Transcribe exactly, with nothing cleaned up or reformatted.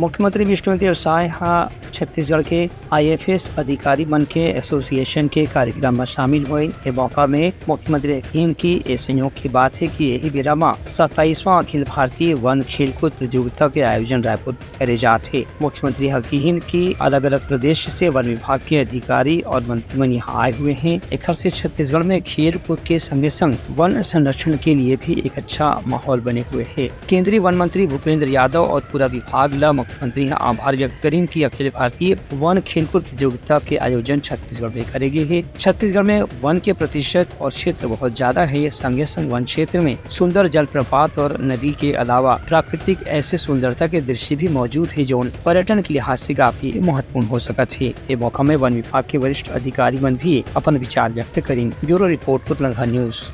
मुख्यमंत्री विष्णुदेव साय ह छत्तीसगढ़ के आईएफएस अधिकारी मन के एसोसिएशन के कार्यक्रम म शामिल होए। ए मौका में मुख्यमंत्री ह कहिन कि ए संयोग की बात हे कि एही बेरा म सत्ताईसवाँ अखिल भारतीय वन खेलकूद प्रतियोगिता के आयोजन रायपुर करे जात हे। मुख्यमंत्री ह कहिन कि अलग-अलग प्रदेश से वन विभाग के अधिकारी और मंत्री मन यहाँ आए हुए हैं। एखर से छत्तीसगढ़ में खेल कूद के संगे संग वन संरक्षण के लिए भी एक अच्छा माहौल बने हुए हे। केंद्रीय वन मंत्री भूपेंद्र यादव और पूरा विभाग ला मुख्यमंत्री ह आभार व्यक्त करिन कि अखिल भारतीय वन खेलकूद प्रतियोगिता के आयोजन छत्तीसगढ़ में करे गे हे। छत्तीसगढ़ में वन के प्रतिशत और क्षेत्र बहुत ज्यादा हे। ये संगे संग वन क्षेत्र में सुंदर जलप्रपात और नदी के अलावा प्राकृतिक ऐसे सुंदरता के दृश्य भी मौजूद हे, जोन पर्यटन के लिहाज से काफी महत्वपूर्ण हो सकत हे। ए मौका में वन विभाग के वरिष्ठ अधिकारी मन भी अपन विचार व्यक्त करिन। ब्यूरो रिपोर्ट, कुतलंघा न्यूज।